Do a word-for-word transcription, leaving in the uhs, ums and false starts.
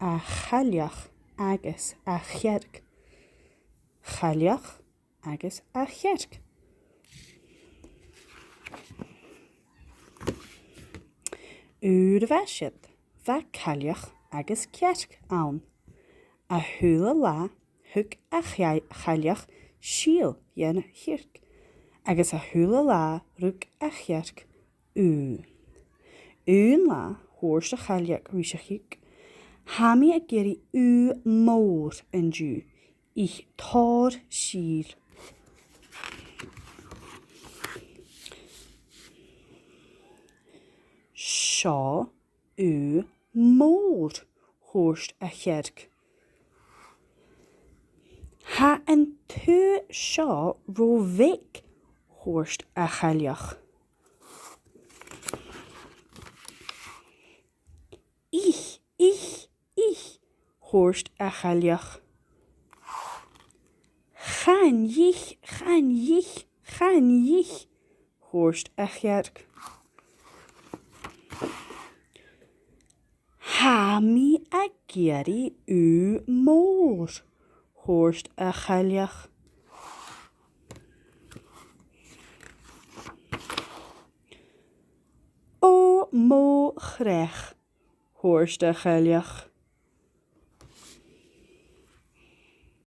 a' chailleach agus a' chearc. Chailleach agus a' chearc. Uair a bha siud, bha cailleach agus cearc ann. A h-uile latha thug a' chai-, chailleach sìol dhan chearc, agus a h-uile latha rug a' chearc ugh. Aon latha thuirt a' chailleach ris a' chearc, "Tha mi ag iarraidh ugh mòr an-diugh, ith tòrr sìl." "Seo ugh mòr," thuirt a' chearc. "Tha an t-ugh seo ro bheag," thuirt a' chailleach. "Ith, ith, ith," thuirt a' chailleach. "Chan ith, chan ith, chan ith," thuirt a' chearc. "Tha mi ag iarraidh ugh mòr," thuirt a' chailleach. "Ò mo chreach," thuirt a' chailleach.